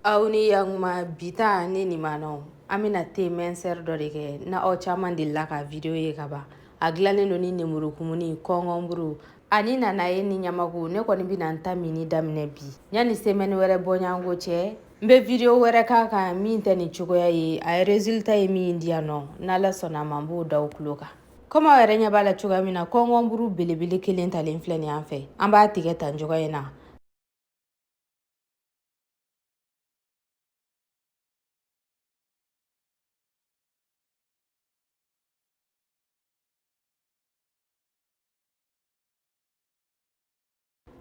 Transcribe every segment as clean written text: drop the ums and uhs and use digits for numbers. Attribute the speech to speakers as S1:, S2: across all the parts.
S1: Aw ni yakuma bi ta ne ni maanaw an bɛna thé minceur dɔ de kɛ na aw caman delila ka video ye ka ban. A dilannen don ni nemurukumuni, kɔnkɔnburu ani nanaye ni ɲamaku. Ne kɔni bɛna n ta minni daminɛ bi yanni semaine wɛrɛ bɔɲɔgɔnko cɛ. N bɛ video wɛrɛ k'a kan min tɛ nin cogoya ye. A ye résultat ye min di yan nɔ, n'ala sɔnna a ma n b'o da aw tulo kan. Komi aw yɛrɛ ɲɛ b'a la cogoya min na, kɔnkɔnburu belebele kelen talen filɛ nin an fɛ, an b'a tigɛ tan cogoya in na.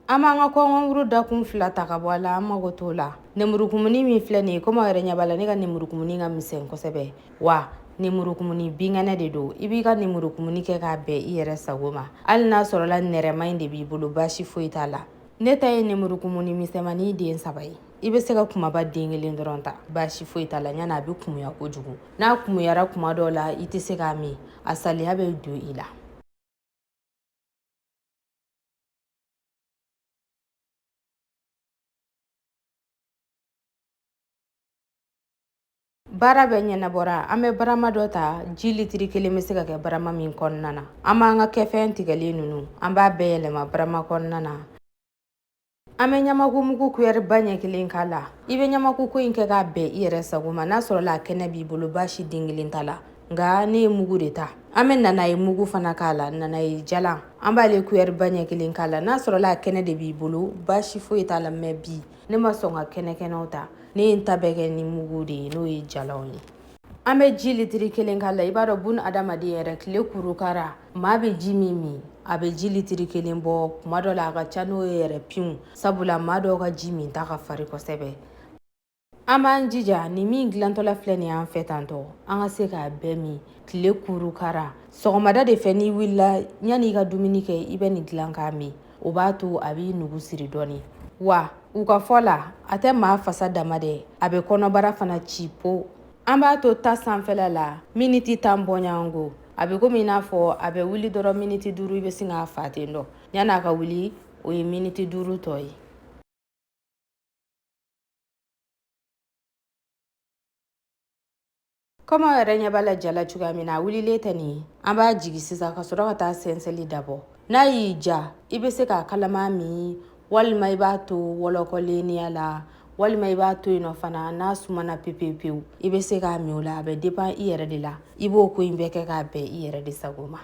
S1: An b'an ka kɔnkɔnburu dakun fila ta ka bɔ a la, an mago t'o la. Nemurukumuni min filɛ nin ye, komi aw yɛrɛ ɲɛ b'a la, ne ka nemurukumuni ka misɛn kosɛbɛ, wa nemurukumuni binkɛnɛ de don. I b'i ka nemurukumuni kɛ k'a bɛn i yɛrɛ sago ma. Hali n'a sɔrɔla nɛrɛma in de b'i bolo, baasi foyi t'a la. Ne ta ye nemurukumuni misɛnmanin den saba ye. I bɛ se ka kumaba den kelen dɔrɔn ta, baasi foyi t'a la. Ɲani a bɛ kumuya kojugu, n'a kumuyara kuma dɔw la i tɛ se k'a min, a saliya bɛ don i la. Baara bɛɛ ɲɛnabɔra, an bɛ barama dɔ ta, ji litiri kelen bɛ se ka kɛ barama min kɔnɔna na. An b'an ka kɛfɛn tigɛlen ninnu, an b'a bɛɛ yɛlɛma barama kɔnɔna na. An bɛ ɲamaku mugu kuyɛri ba ɲɛ kelen k'a la. I bɛ ɲamaku ko in kɛ k'a bɛn i yɛrɛ sago ma. N'a sɔrɔla a kɛnɛ b'i bolo, baasi den kelen t'a la, nka ne ye mugu de ta. An bɛ nanaye mugu fana k'a la, nanaye jalan, an b'ale kuyɛri ba ɲɛ kelen k'a la. N'a sɔrɔla a kɛnɛ de b'i bolo, baasi foyi t'a la, mɛ bi ne ma sɔn ka kɛnɛ kɛnɛw ta, ne ye n ta bɛɛ kɛ ni mugu de ye, n'o ye jalanw ye. An bɛ ji litiri kelen k'a la. I b'a dɔn bun adamaden yɛrɛ, tile kurukara, maa bɛ ji min min, a bɛ ji litiri kelen bɔ. Kuma dɔ la a ka ca n'o ye yɛrɛ piwu, sabula maa dɔw ka ji min ta ka farin kosɛbɛ. An b'an jija nin min dilantɔla filɛ nin y'an fɛ tantɔ, an ka se k'a bɛɛ min tile kurukara. Sɔgɔmada de fɛ, n'i wulila, yanni i ka dumuni kɛ, i bɛ nin dilan k'a min. O b'a to a b'i nugu siri dɔɔni. Wa u ka fɔ la, a tɛ maa fasa dama dɛ, a bɛ kɔnɔbara fana ci po. An b'a to ta sanfɛla la miniti 10 bɔɲɔgɔnko. A bɛ komi i n'a fɔ a bɛ wuli dɔrɔn miniti 5, i bɛ sin k'a fa ten dɔ. Yanni a ka wuli, o ye miniti 5 tɔ ye. Komi aw yɛrɛ ɲɛ b'a la ja la cogoya min na, a wulilen tɛ nin ye. An b'a jigi sisan ka sɔrɔ ka taa sɛnsɛnli dabɔ. N'a y'i ja, i bɛ se k'a kalama min, walima i b'a to wɔlɔkɔlenya la, walima i b'a to yen nɔ fana, n'a sumana pewu pewu, i bɛ se k'a min o la. A bɛ dépend i yɛrɛ de la. I b'o ko in bɛɛ kɛ k'a bɛn i yɛrɛ de sago ma.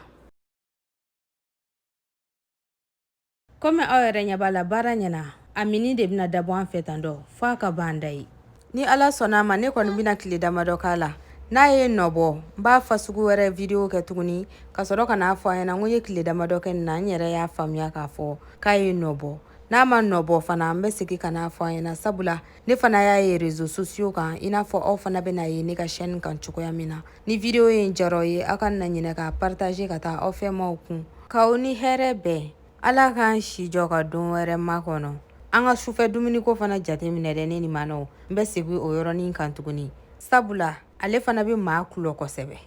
S1: Komi aw yɛrɛ ɲɛ b'a la, baara ɲɛna, a minni de bɛna dabɔ an fɛ tan dɔ f'a ka ban da ye. Ni ala sɔnna a ma, ne kɔni bɛna tile damadɔ k'a la. N'a ye nɔ bɔ, n b'a fa sugu wɛrɛ video kɛ tuguni ka sɔrɔ ka n'a fɔ a ɲɛna n ko n ye tile damadɔ kɛ nin na, n yɛrɛ y'a faamuya k'a fɔ k'a ye nɔ bɔ. N'a ma nɔ bɔ fana, n bɛ segin ka n'a fɔ a ɲɛna, sabula ne fana y'a ye réseaux sociaux kan, i n'a fɔ aw fana bɛna ye ne ka chaîne kan cogoya min na. Ni video in diyara aw ye, aw kana ɲinɛ k'a partager ka taa aw fɛnmaw kun. K'aw ni hɛrɛ bɛn. Ala k'an si jɔ ka don wɛrɛ makɔnɔ. An ka sufɛ dumuniko fana jateminɛ dɛ, ne ni maanaw. N bɛ segin o yɔrɔnin kan tuguni, sabula ale fana bɛ maa kulɔ kosɛbɛ.